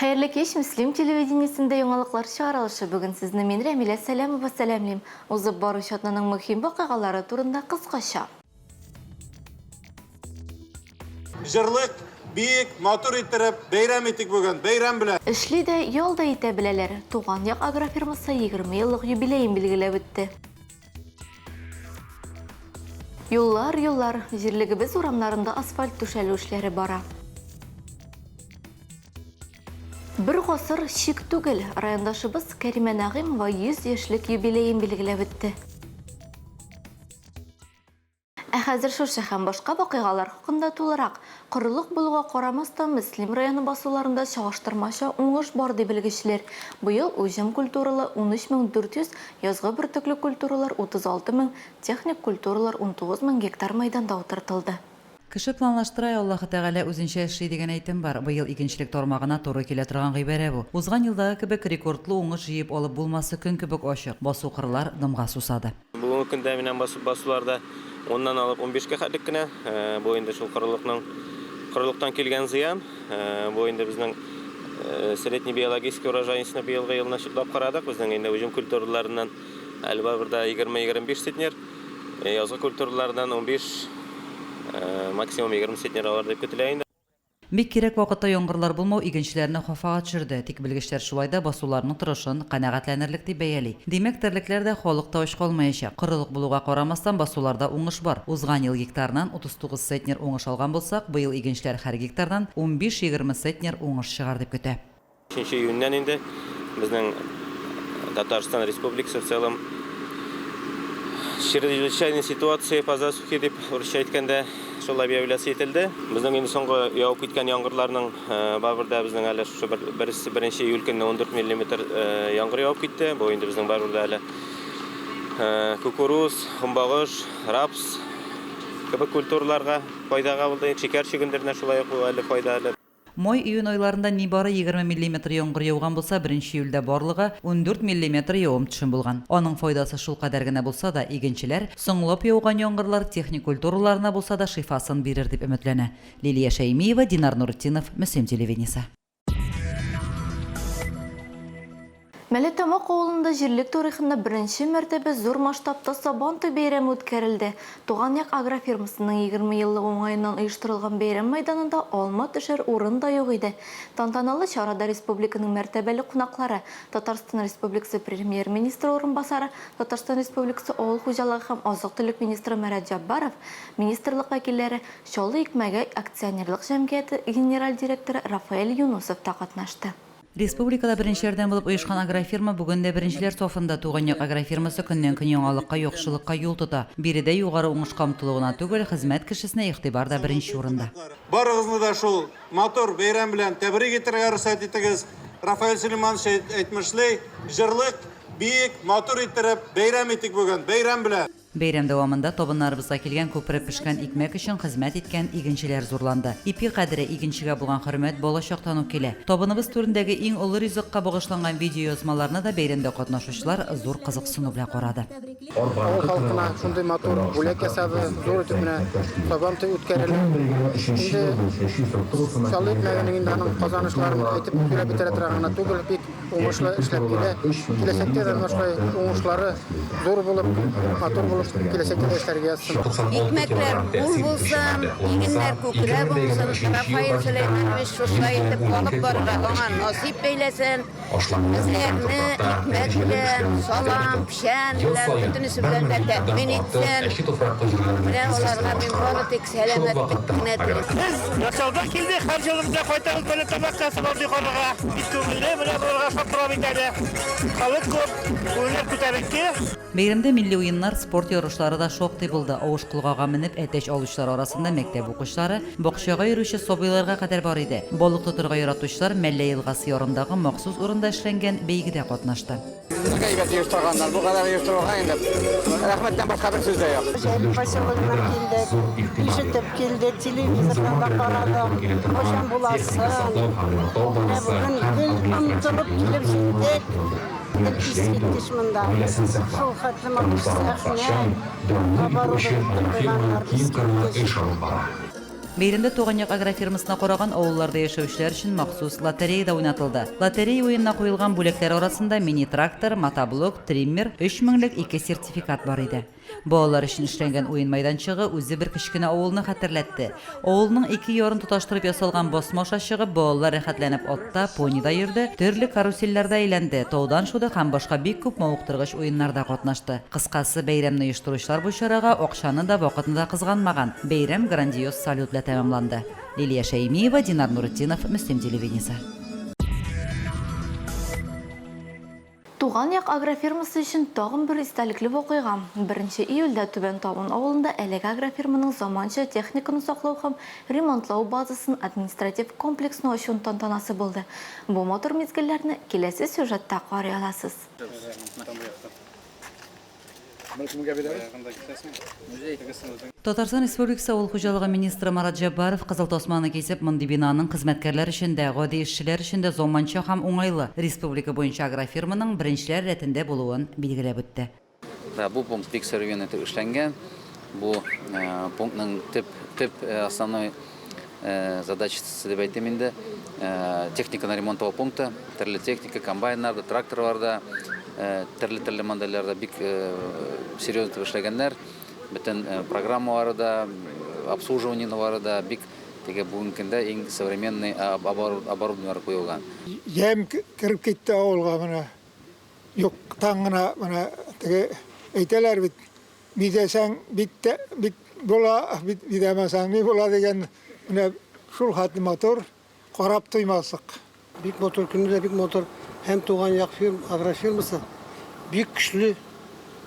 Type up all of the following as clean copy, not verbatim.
Хәерле кич, Мөслим телевидениесендә яңалыклар чыгарылышы. Бүген сезне мин Рәмилә Сәләмова сәламлим. Узып баручы атнаның мөһим вакыйгалары турында кыскача. Җырлыйк, биик, матур иттереп бәйрәм итик бүген, бәйрәм белән! Эшли дә, ял да итә беләләр. Туган як агрофирмасы 20 еллык юбилеен билгеләп үтте. Юллар, юллар, җирлегебез урамнарында асфальт түшәлү эшләре бара. Бер гасыр чик түгел, райондашыбыз Кәримә Нәгыймова 100 яшьлек юбилеен билгеләп үтте. Ә хәзер шушы һәм башка вакыйгалар хакында тулырак. Корылык булуга карамастан, Мөслим районы басуларында чагыштырмача уңыш бар, ди белгечләр. Быел уҗым культуралы 13 400, язгы бөртекле культуралар 36 мең, техник культуралар 19 мең гектар мәйданда утыртылды. Кеше планлаштыра, ә Аллаһы Тәгалә үзенчә эшли дигән әйтем бар. Быел игенчелек тармагына туры килә торган гыйбарә бу. Узган елдагы кебек рекордлы уңыш җыеп алып булмасы көн кебек ачык, басу-кырлар дымга сусады. Бүгенге көндә менә басуларда уннан алып унбишкә хәтлек кенә. Бу инде шул корылыкның корылыктан килгән зыян. Бу инде безнең средний биологический урожайностьны быелгы елны чутлап карадык. Безнең инде уҗым культураларыннан әле барыбер дә 20-25 центнер, язгы культуралардан 15, максимум 20 центнер алыр дип көтелә инде. Бик кирәк вакытта яңгырлар булмау игенчеләрне хафага төшерде, тик белгечләр шулай да басуларның торышын канәгатьләнерлек дип бәяли. Димәк, терлекләр дә, халык та ач калмаячак. Корылык булуга карамастан, басуларда уңыш бар. Узган ел гектарыннан 39 центнер уңыш алган булсак, быел игенчеләр һәр гектардан унбиш-егерме центнер уңыш чыгар дип көтә. Өченче июньнән инде безнең Татарстан Республикасы в целом чрезвычайной ситуация по засухе дип урысча әйткәндә шул объявляться ителде. Безнең инде соңгы явып киткән яңгырларның барыбер дә безнең әле шушы бер, берсе беренче июль көнне 14 миллиметр яңгыр явып китте. Бу инде безнең барыбер дә әле кукуруз, көнбагыш, рапс кебек культураларга файдага булды. Шикәр чөгендеренә шулай ук бу әле файда әле. Май-июнь айларында нибары 20 миллиметр яңгыр яуган булса, беренче июльдә барлыгы 14 миллиметр явым-төшем булган. Аның файдасы шулкадәр генә булса да, игенчеләр, соңлап яуган яңгырлар техник культураларына булса да шифасын бирер дип өметләнә. Лилия Шәймиева, Динар Нуретдинов, Мөслим телевидениесе. Мәләтамак авылында җирлек тарихында беренче мәртәбә зур масштабта Сабантуй бәйрәме үткәрелде. Туган як агрофирмасының 20 еллыгы уңаеннан оештырылган бәйрәм мәйданында алма төшәр урын да юк иде. Тантаналы чарада республиканың мәртәбәле кунаклары, Татарстан Республикасы Премьер-министры урынбасары, Татарстан Республикасы авыл хуҗалыгы һәм азык-төлек министры Марат Җәббаров, министрлык вәкилләре, Чаллы икмәге акционерлык җәмгыяте генераль директоры Рафаэль Юнусов та катнашты. Республикада беренчеләрдән булып оешкан агрофирма бүген дә беренчеләр сафында. Туган як агрофирмасы көннән-көн яңалыкка, яхшылыкка юл тота. Биредә югары уңышка омтылу гына түгел, хезмәт кешесенә игътибар да беренче урында. Барыгызны да шул матур бәйрәм белән тәбрик итәргә рөхсәт итегез. Рафаэль Сөләйманович әйтмешли, җырлыйк, биик, матур иттереп бәйрәм итик бүген, бәйрәм белән! Бәйрәм дәвамында табыннарыбызга килгән күпереп пешкән икмәк өчен хезмәт иткән игенчеләр зурланды. Ипи кадере, игенчегә булган хөрмәт бала чактан ук килә. Табыныбыз түрендәге иң олы ризыкка багышланган видеоязмаларны да бәйрәмдә катнашучылар зур кызыксыну белән карады. Авыл халкына шундый матур бүләк ясады, зур итеп менә Сабан туе үткәрелә. Инде Чаллы икмәгенең инде аның казанышларын әйтеп сөйләп бетерә торган гына түгел, бик Уңышлы эшләп килә. Киләчәктә дә менә шулай уңышлары зур булып, матур булып киләчәктә дә эшләргә язсын. Икмәкләр мул булсын, игеннәр күкрәп уңсын, Рафаэль Сөләйманович шушылай итеп алып барырга аңа насыйп әйләсен. Безләрне икмәк белән, салам, печән белән, бөтенесе белән дә тәэмин итсен. Менә аларга мин бары тик сәламәтлек кенә телим. Без Ясаудан килдек, һәр елыбызда кайтабыз Бәләтамакка Сабантуй карарга. Бик күңелле, менә боларга шат тора бит әле. Халык күп, күңелләр күтәренке. Бәйрәмдә милли уеннар, спорт ярышлары да шактый булды. Авыш колгага менеп, әтәч алучылар арасында мәктәп укучылары, бакчага йөрүче сабыйларга кадәр бар иде. Балык тотырга яратучылар Мәллә елгасы ярындагы махсус урында эшләнгән бәйгедә катнашты. Бик әйбәт оештырганнар. Бу кадәр оештыруга инде рәхмәттән башка бер сүз дә юк. Җәлил поселогыннан килдек. Ишетеп килдек, телевизордан да карадык. Кайчан буласын. Менә бүген гел омтылып килеп җиттек. Гел искиткеч монда. Шул хәтле матур сәхнә, оборудовать итеп куйганнар, искиткеч. Бәйрәмдә Туган як агрофирмасына караган авылларда яшәүчеләр өчен махсус лотерея да уйнатылды. Лотерея уенына куелган бүләкләр арасында мини-трактор, мотоблок, триммер, өч меңлек ике сертификат бар иде. Балалар өчен эшләнгән уен мәйданчыгы үзе бер кечкенә авылны хәтерләтте. Авылның ике ярын тоташтырып ясалган басма аша чыгып, балалар рәхәтләнеп атта, понида йөрде, төрле карусельләрдә әйләнде, таудан шуды һәм башка бик күп мавыктыргыч уеннарда катнашты. Кыскасы, бәйрәмне оештыручылар бу чарага акчаны да, вакытны да кызганмаган. Бәйрәм грандиоз салют белән тәмамланды. Лилия Шәймиева, Динар Нуретдинов, Мөслим телевидениесе. Туган як агрофирмасы өчен тагын бер истәлекле вакыйга. Беренче июльдә Түбән Табын авылында әлеге агрофирманың заманча техниканы саклау һәм ремонтлау базасын административ комплексны ачу тантанасы булды. Бу матур мизгелләрне киләсе сюжетта карый аласыз. Татарстан Республикасы Авыл хуҗалыгы министры Марат Җәббаров кызыл тасманы кисеп, мондый бинаның хезмәткәрләр өчен дә, гади эшчеләр өчен дә заманча һәм уңайлы, республика буенча агрофирманың беренчеләр рәтендә булуын билгеләп үтте. Да, бу пункт бик современный итеп эшләнгән. Бу пунктның төп, төп основной задачасы дип әйтим инде, техниканы ремонтлау пункты. Төрле техника, комбайннар да, тракторлар да, төрле-төрле модельләр дә бик серьезно итеп эшләгәннәр. Бөтен программалары да, обслуживаниелары да бик теге бүгенге көндә иң современный оборудованиеләр куелган. Ямь кереп китте авылга менә. Юктан гына менә теге әйтәләр бит, бизәсәң бит тә бит була, бит бизәмәсәң ни була дигән, менә шул хәтле матур. Карап туймаслык. Бик матур, көне дә бик матур. Һәм Туган як фирм, агрофирмасы бик көчле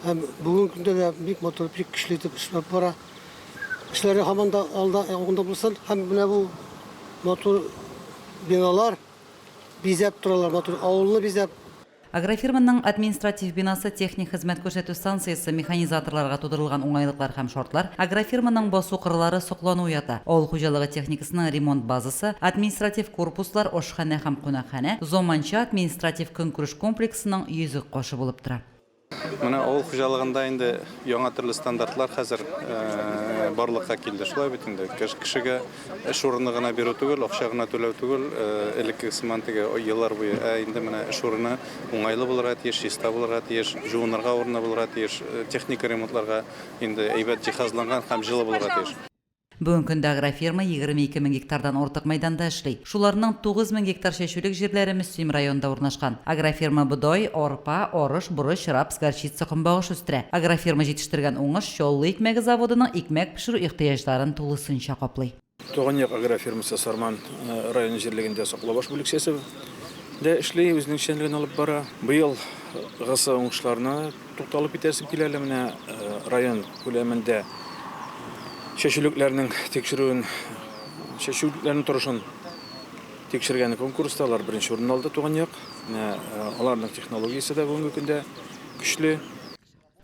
һәм бүгенге көндә дә бик матур, бик көчле итеп эшләп бара. Эшләре һаман да алда, алгында булсын. Һәм менә бу матур биналар бизәп торалар, матур авылны бизәп. Агрофирманың административ бинасы, техник хезмәт күрсәтү станциясе, механизаторларга тудырылган уңайлыклар һәм шартлар, агрофирманың басу-кырлары соклану уята. Авыл хуҗалыгы техникасының ремонт базасы, административ корпуслар, ашханә һәм кунакханә заманча административ-көнкүреш комплексының йөзек кашы булып тора. Менә авыл хуҗалыгында инде яңа төрле стандартлар хәзер барлыкка килде. Шулай бит инде. Кешегә эш урыны гына бирү түгел, акча гына түләү түгел, элекке сыман теге еллар буе, ә инде менә эш урыны уңайлы булырга тиеш, чиста булырга тиеш, җуынырга урыны булырга тиеш, техника ремонтларга инде әйбәт җиһазланган һәм җылы булырга тиеш. Бүгенге көндә агрофирма 22 мең гектардан артык мәйданда эшли. Шуларның 9 мең гектар чәчүлек җирләре Мөслим районында урнашкан. Агрофирма бодай, арпа, арыш, борыч, рапс, горчица, көнбагыш үстерә. Агрофирма җитештергән уңыш Чаллы икмәге заводының икмәк пешерү ихтыяҗларын тулысынча каплый. Туган як агрофирмасы Сарман районы җирлегендә Саклабаш бүлекчәсе дә эшли, үзенең эшчәнлеген алып бара. Быелгысы уңышларына тукталып китәсем килә әле. Менә район күләмендә чәчүлекләрнең тикшерүен, чәчүлекләрнең торышын тикшергән конкурста алар беренче урын алды Туган як. Менә аларның технологиясе дә бүгенге көндә көчле.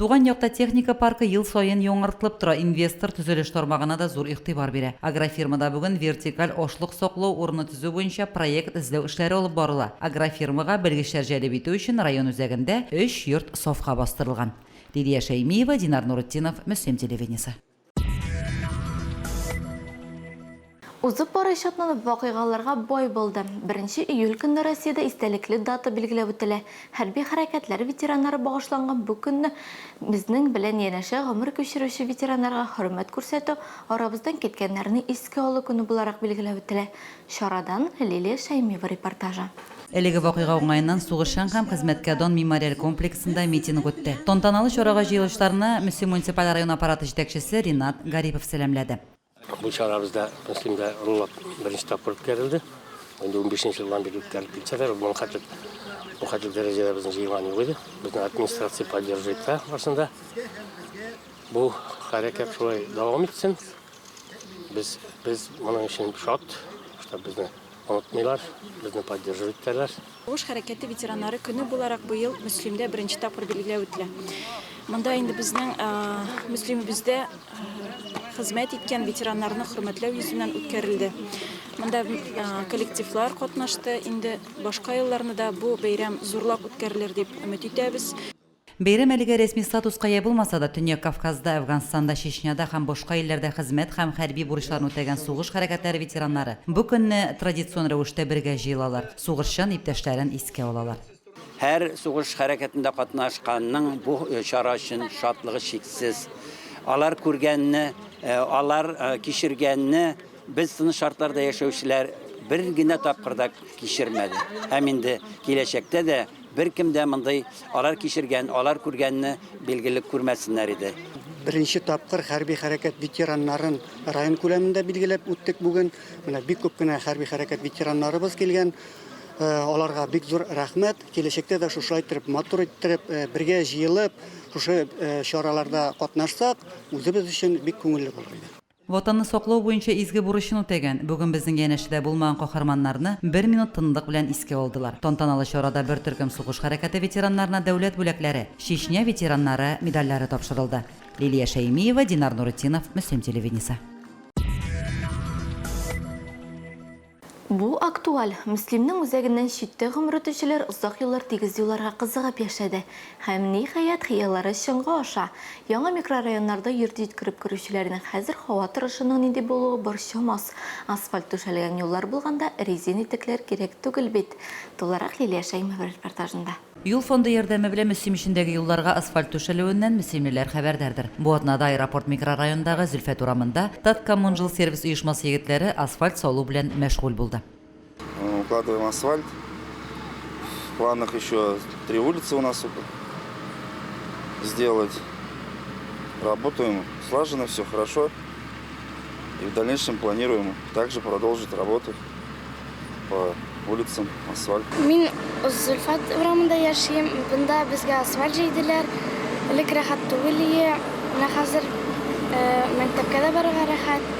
Туган якта техника паркы ел саен яңартылып тора, инвестор төзелеш тармагына да зур игътибар бирә. Агрофирмада бүген вертикаль ашлык саклау урыны төзү буенча проект эзләү эшләре алып барыла. Агрофирмага белгечләр җәлеп итү өчен район үзәгендә өч йорт сафка бастырылган. Лилия Шәймиева, Динар Нуретдинов, Мөслим телевидениесе. Узып баручы атна вакыйгаларга бай булды. Беренче июль көнне Россиядә истәлекле дата билгеләп үтелә. Хәрби хәрәкәтләр ветераннары багышланган бу көнне безнең белән янәшә гомер кичерүче ветераннарга хөрмәт күрсәтү, арабыздан киткәннәрне искә алу көне буларак билгеләп үтелә. Чарадан Лилия Шәймиева репортажы. Әлеге вакыйга уңаеннан Сугышчан һәм хезмәткә дан мемориаль комплексында митинг үтте. Тантаналы чарага җыелучыларны Мөслим муниципаль район аппараты җитәкчесе Ринат Гарипов сәламләде. Бу чара бездә Мөслимдә ырулап беренче тапкыр үткәрелде. Инде унбишенче елдан бирле үткәрелеп килсә дә, моның хәтле, бу хәтле дәрәҗәдә безнең җыелган юк иде. Безнең администрация поддерживает итә барысын да. Бу хәрәкәт шулай дәвам итсен. Без, без моның өчен шат, что безне онытмыйлар, безне поддерживать итәләр. Сугыш хәрәкәте ветераннары көне буларак быел Мөслимдә беренче тапкыр билгеләп үтелә. Монда инде безнең Мөслимебездә хезмәт иткән ветераннарны хөрмәтләү йөзеннән үткәрелде. Монда коллективлар катнашты. Инде башка елларны да бу бәйрәм зурлап үткәрелер дип өмет итәбез. Бәйрәм әлегә рәсми статуска ия булмаса да, Төньяк Кавказда, Әфганстанда, Чечняда һәм башка илләрдә хезмәт һәм хәрби бурычларын үтәгән сугыш хәрәкәтләре ветераннары бу көнне традицион рәвештә бергә җыелалар, сугышчан иптәшләрен искә алалар. Һәр сугыш хәрәкәтендә катнашканның бу чара өчен шатлыгы чиксез. Алар күргәнне, алар кичергәнне без тыныч шартларда яшәүчеләр бер генә тапкыр да кичермәде. Һәм инде киләчәктә дә беркем дә мондый алар кичергән, алар күргәнне билгеле күрмәсеннәр иде. Беренче тапкыр хәрби хәрәкәт ветераннарын район күләмендә билгеләп үттек бүген. Менә бик күп кенә хәрби хәрәкәт ветераннарыбыз килгән. Аларга бик зур рәхмәт. Киләчәктә дә шушылай иттереп, матур иттереп, бергә җыелып, шушы чараларда катнашсак, үзебез өчен бик күңелле булыр иде. Ватанны саклау буенча изге бурычын үтәгән, бүген безнең янәшәдә булмаган каһарманнарны бер минут тынлык белән искә алдылар. Тантаналы чарада бер төркем сугыш хәрәкәте ветераннарына дәүләт бүләкләре, Чечня ветераннары медальләре тапшырылды. Лилия Шәймиева, Динар Нуретдинов, Мөслим телевидениесе. Бу актуаль. Мөслимнең үзәгеннән читтә гомер итүчеләр озак еллар тигез юлларга кызыгып яшәде. Һәм, ниһаять, хыяллары чынга аша. Яңа микрорайоннарда йорт җиткереп керүчеләрне хәзер һава торышының нинди булуы борчымас. Асфальт түшәлгән юллар булганда, резин итекләр кирәк түгел бит. Тулырак Лилия Шәймова репортажында. Юл фонды ярдәме белән Мөслим эчендәге юлларга асфальт түшәлүеннән мөслимлеләр хәбәрдардыр. Бу атнада Аэропорт микрорайонындагы Зөлфәт урамында Таткоммунжилсервис оешмасы егетләре асфальт салу белән мәшгуль булды. Укладываем асфальт. В планах еще три улицы у нас сделать. Работаем слаженно, все хорошо. И в дальнейшем планируем также продолжить работу по улицам асфальт. Мин Зөлфәт урамында яшим. Бында безгә асфальт җәйделәр. Элек рәхәт түгел ие. Менә хәзер мәктәпкә дә барырга рәхәт.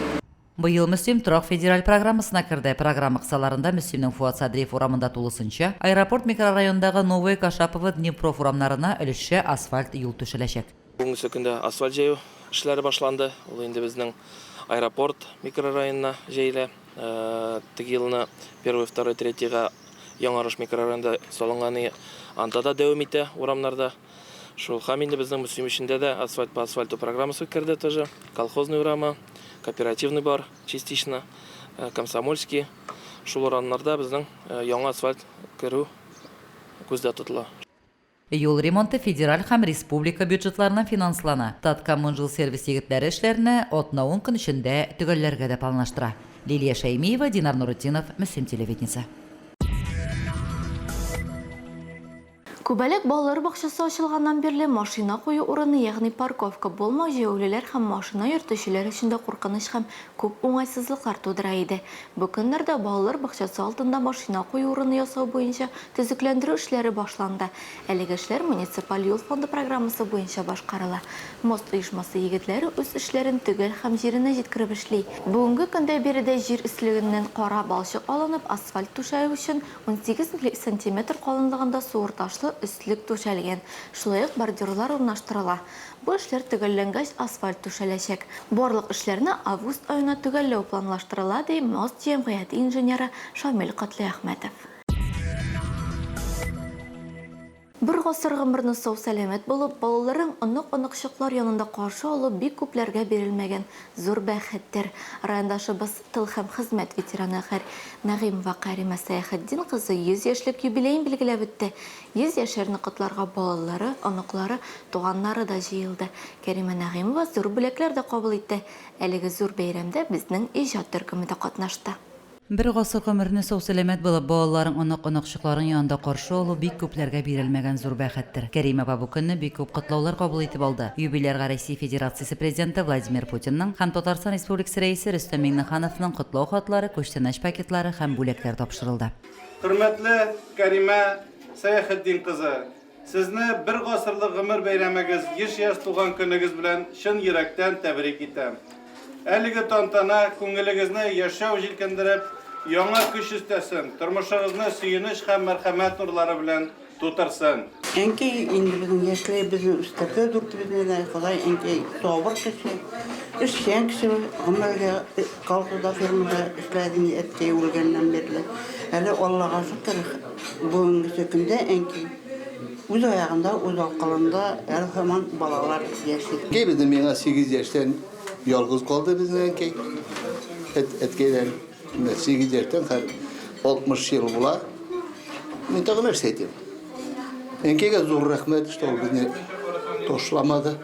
Быел Мөслим торак федераль программасына керде. Программа кысаларында Мөслимнең Фуат Садриев урамында тулысынча, Аэропорт микрорайонындагы Новое Кашапово, Днепров урамнарына өлешчә асфальт юл түшәләчәк. Бүгенге көндә асфальт җәю эшләре башланды. Ул инде безнең Аэропорт микрорайонына җәелә. Теге елны первый, второй, третийга Яңарыш микрорайонында салынган и анда да дәвам итә урамнарда. Шул һәм инде безнең Мөслим эчендә дә асфальт по асфальту программасы керде тоже. Колхозный урамы, Кооперативный бар частично, Комсомольский. Шул урамнарда безнең яңа асфальт керү күздә тотыла. Юл ремонты федераль һәм республика бюджетларыннан финанслана. Таткоммунжилсервис егетләре эшләрне атна-ун көн эчендә төгәлләргә дә планлаштыра. Лилия Шәймиева, Динар Нуретдинов, Мөслим телевидениесе. Күбәләк балалар бакчасы ачылганнан бирле машина кую урыны, ягъни парковка булмау җәяүлеләр һәм машина йөртүчеләр өчен дә куркыныч һәм күп уңайсызлыклар тудыра иде. Бу көннәрдә балалар бакчасы алдында машина кую урыны ясау буенча төзекләндерү эшләре башланды. Әлеге эшләр муниципаль юл фонды программасы буенча башкарыла. Мост оешмасы егетләре үз эшләрен төгәл һәм җиренә җиткереп эшли. Бүгенге көндә биредә җир өслегеннән кара балчык алынып, асфальт түшәү өчен 18 сантиметр калынлыгында суырташлы өслек түшәлгән. Шулай ук бордюрлар урнаштырыла. Бу эшләр төгәлләнгәч, асфальт түшәләчәк. Барлык эшләрне август аена төгәлләү планлаштырыла, ди Мост җәмгыяте инженеры Шамил Котлыәхмәтов. Бер гасыр гомерне сау-сәламәт булып, балаларың, онык-оныкчыклар янында каршы алу бик күпләргә бирелмәгән зур бәхеттер. Райондашыбыз, тыл һәм хезмәт ветераны Хәр Нәгыймова Кәримә Сәяхетдин кызы 100 яшьлек юбилеен билгеләп үтте. 100 яшәрне котларга балалары, оныклары, туганнары да җыелды. Кәримә Нәгыймова зур бүләкләр дә кабул итте. Әлеге зур бәйрәмдә безнең иҗат төркеме дә катнашты. Бер гасыр гомерне сау-сәламәт булып, балаларың, онык-оныкчыкларың янында каршы алу бик күпләргә бирелмәгән зур бәхеттер. Кәрим апа бу көнне бик күп котлаулар кабул итеп алды. Юбилярга Россия Федерациясе Президенты Владимир Путинның һәм Татарстан Республикасы Рәисе Рөстәм Миңнехановның котлау хатлары, күчтәнәч пакетлары һәм бүләкләр тапшырылды. Хөрмәтле Кәримә Сәяхетдин кызы, сезне бер гасырлык гомер бәйрәмегез, 100 яшь тулган көнегез белән чын йөрәктән тәбрик итәм. Әлеге тантана күңелегезне яшәү җилкендереп, яңа көч өстәсен, тормышыгызны сөенеч һәм мәрхәмәт нурлары белән тутырсын. Әнкәй инде безнең яшьләй безне үстерде, дүртебезне дә. Ходай әнкәй сабыр кеше, эшчән кеше. Гомергә колхозда, фермада эшләде инде әткәй үлгәннән бирле. Әле Аллага шөкер, бүгенгесе көндә әнкәй. Үз аягында, үз акылында әле һаман балалар яши. Әнкәй безнең миңа 8 яшьтән ялгыз калды безнең әнкәй. Әт, әткәйдән. Менә 8 яшьтән хәзер 60 ел була. Мин тагы нәрсә әйтим? Әнкәйгә зур рәхмәт, что ул безне ташламады.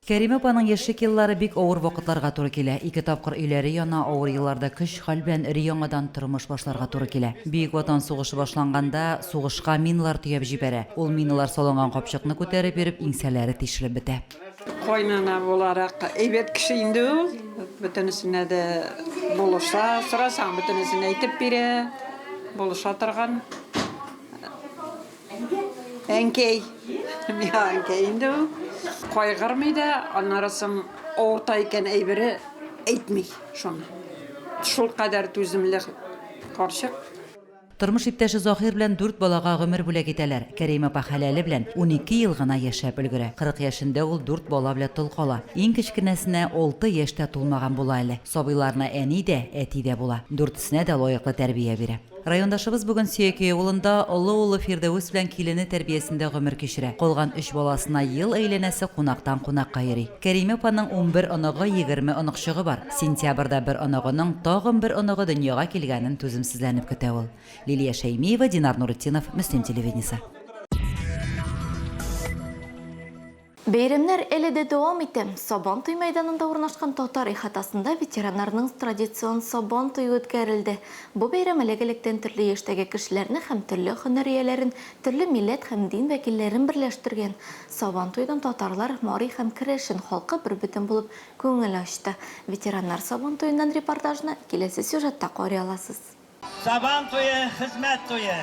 Кәримә апаның яшьлек еллары бик авыр вакытларга туры килә. Ике тапкыр өйләре яна, авыр елларда көч-хәл белән өр-яңадан тормыш башларга туры килә. Бөек Ватан сугышы башланганда, сугышка миналар төяп җибәрә. Ул миналар салынган капчыкны күтәреп йөреп, иңсәләре тишелеп бетә. Кайнана буларак әйбәт кеше инде ул. Бөтенесенә дә булыша, сорасаң, бөтенесен әйтеп бирә, булыша торган. Әнкәй. Миңа әнкәй инде ул. Кайгырмый да, аннары соң авырта икән әйбере әйтми шуны. Шулкадәр түземле карчык. Тормыш иптәше Заһир белән дүрт балага гомер бүләк итәләр. Кәрим апа хәләле белән 12 ел гына яшәп өлгерә. 40 яшендә ул дүрт бала белән тол кала. Иң кечкенәсенә алты яшь тә тулмаган була әле. Сабыйларына әни дә, әти дә була. Дүртесенә дә лаеклы тәрбия бирә. Райондашыбыз бүген Сөякәй авылында олы улы Фирдәвес белән килене тәрбиясендә гомер кичерә. Калган өч баласына ел әйләнәсе кунактан кунакка йөри. Кәримә апаның 11 оныгы, 20 оныкчыгы бар. Сентябрьдә бер оныгының тагын бер оныгы дөньяга килгәнен түземсезләнеп көтә ул. Лилия Шәймиева, Динар Нуретдинов, Мөслим телевидениесе. Бәйрәмнәр әле дә дәвам итә. Сабан туй мәйданында урнашкан татар ихатасында ветераннарның традицион Сабан туе үткәрелде. Бу бәйрәм элек-электән төрле яшьтәге кешеләрне һәм төрле һөнәр ияләрен, төрле милләт һәм дин вәкилләрен берләштергән. Сабан туйдан татарлар, мари һәм керәшен халкы бербөтен булып күңел ачты. Ветераннар Сабан туеннан репортажны киләсе сюжетта карый аласыз. Сабан туе, хезмәт туе.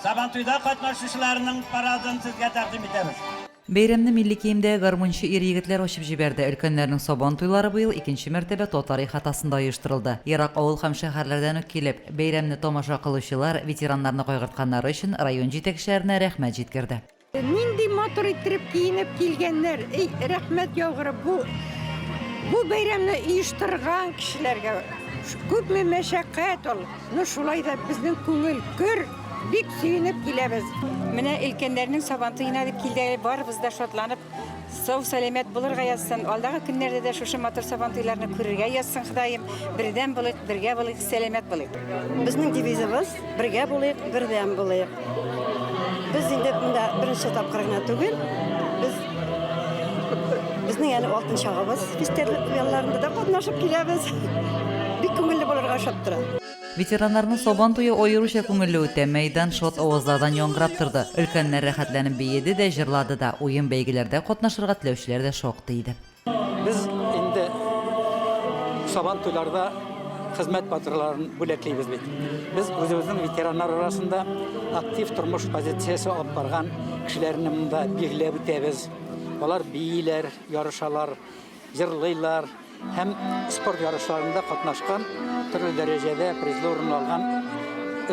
Сабантуйда катнашучыларның парадын сезгә тәкъдим итәбез. Бәйрәмне милли киемдәге гармунчы ир-егетләр ачып җибәрде. Өлкәннәрнең Сабан туйлары быел икенче мәртәбә татар ихатасында оештырылды. Ерак авыл һәм шәһәрләрдән үк килеп, бәйрәмне тамаша кылучылар, ветераннарны кайгыртканнары өчен район җитәкчеләренә рәхмәт җиткерде. Нинди матур иттереп киенеп килгәннәр. Эй, рәхмәт яугыры бу бу бәйрәмне оештырган кешеләргә. Күпме мәшәкать ул. Ну шулай да безнең күңел көр, бик сөенеп киләбез. Менә өлкәннәрнең Сабантуена дип килде, барыбыз да шатланып Сау-сәламәт булырга язсын. Алдагы көннәрдә дә шушы матур Сабантуйларны күрергә язсын, Ходаем. Бердәм булыйк, бергә булыйк, сәламәт булыйк. Безнең девизыбыз, бергә булыйк, бердәм булыйк. Без инде монда беренче тапкыр гына түгел, без безнең әле алтын чагыбыз фестивальләрендә дә катнашып киләбез. Бик күңелле булырга ошап тора. Ветераннарның Сабан туе аеруча күңелле үтә, мәйдан шат авазлардан яңгырап торды. Өлкәннәр рәхәтләнеп биеде дә, җырлады да, уен-бәйгеләрдә катнашырга теләүчеләр дә шактый иде. Без инде Сабан туйларда хезмәт батырларын бүләклибез бит. Без үзебезнең ветераннар арасында актив тормыш позициясе алып барган кешеләрне монда билгеләп үтәбез. Алар бииләр, ярышалар. җырлыйлар һәм спорт ярышларында катнашкан, төрле дәрәҗәдә призлы урын алган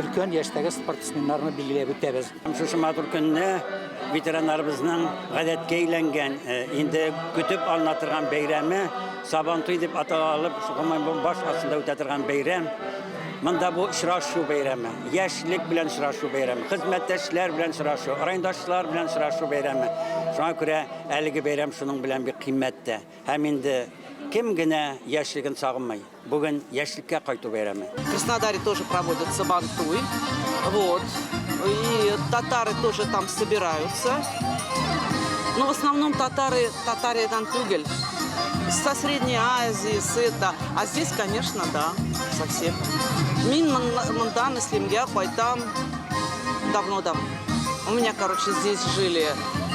өлкән яшьтәге спортсменнарны билгеләп үтәбез. Һәм шушы матур көнне ветераннарыбызның гадәткә әйләнгән, инде көтеп алына торган бәйрәме Сабантуй дип атала алып, гомумән баш астында үтә торган бәйрәм. Монда бу очрашу бәйрәме, яшьлек белән очрашу бәйрәме, хезмәттәшләр белән очрашу, райондашлар белән очрашу бәйрәме. Шуңа күрә Әлеге бәйрәм шуның белән бик кыйммәт тә. Һәм инде кем генә яшьлеген сагынмый? Бүген яшьлеккә кайту бәйрәме. В Краснодаре тоже проводят Сабантуй. Вот. И татары тоже там собираются. Но в основном татары, татариядан түгел. Со Средней Азии, с это. А здесь, конечно, да, со всех. Мин монда Мөслимгә кайтам давно-давно. У меня, короче, здесь жили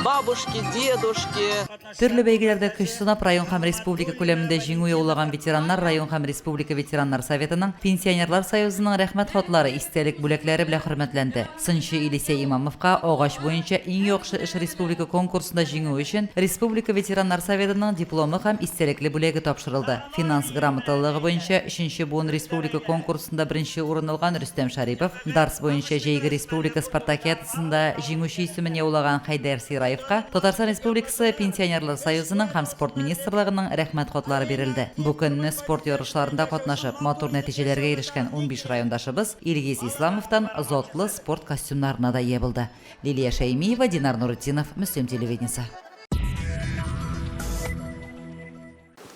бабушки, дедушки. Төрле бәйгеләрдә көч сынап, район һәм республика күләмендә җиңү яулаган ветераннар район һәм республика ветераннар советының, Пенсионерлар союзының Рәхмәт хатлары, истәлек бүләкләре белән хөрмәтләнде. Сынчы Илисәй Имамовка агач буенча иң яхшы эш республика конкурсында җиңү өчен республика ветераннар советының дипломы һәм истәлекле бүләге тапшырылды. Финанс грамоталылыгы буенча өченче буын республика конкурсында беренче урын алган Рөстәм Шәрипов, Дартс буенча җәйге республика спартакиадасында җиңүче исемен яулаган Хәйдәр Сираевка Татарстан Республикасы Пенсионерлар. Пенсионерлар союзының һәм спорт министрлыгының Рәхмәт хатлары бирелде. Бу көнне спорт ярышларында катнашып, матур нәтиҗәләргә ирешкән 15 райондашыбыз Илгиз Исламовтан затлы спорт костюмнарына да ия булды. Лилия Шәймиева, Динар Нуретдинов, Мөслим телевидениесе.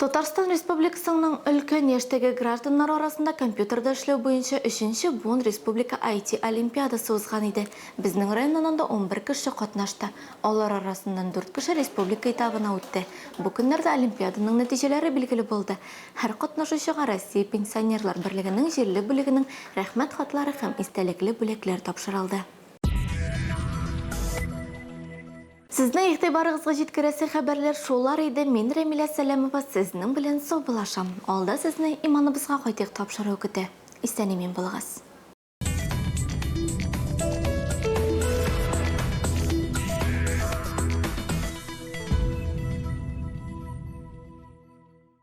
Татарстан Республикасының өлкән яшьтәге гражданнар арасында компьютерда эшләү буенча өченче буын республика IT-олимпиадасы узган иде. Безнең районнан анда 11 кеше катнашты. Алар арасыннан дүрт кеше республика этабына үтте. Бу көннәрдә олимпиаданың нәтиҗәләре билгеле булды. Һәр катнашучыга Россия Пенсионерлар берлегенең җирле бүлегенең Рәхмәт хатлары һәм истәлекле бүләкләр тапшырылды. Сезнең игътибарыгызга җиткерәсе хәбәрләр шулар иде, мин Рәмилә Сәләмова сезнең белән саубуллашам. Алда сезне Иманыбызга кайтыйк тапшыруы көтә. Исән-имин булыгыз.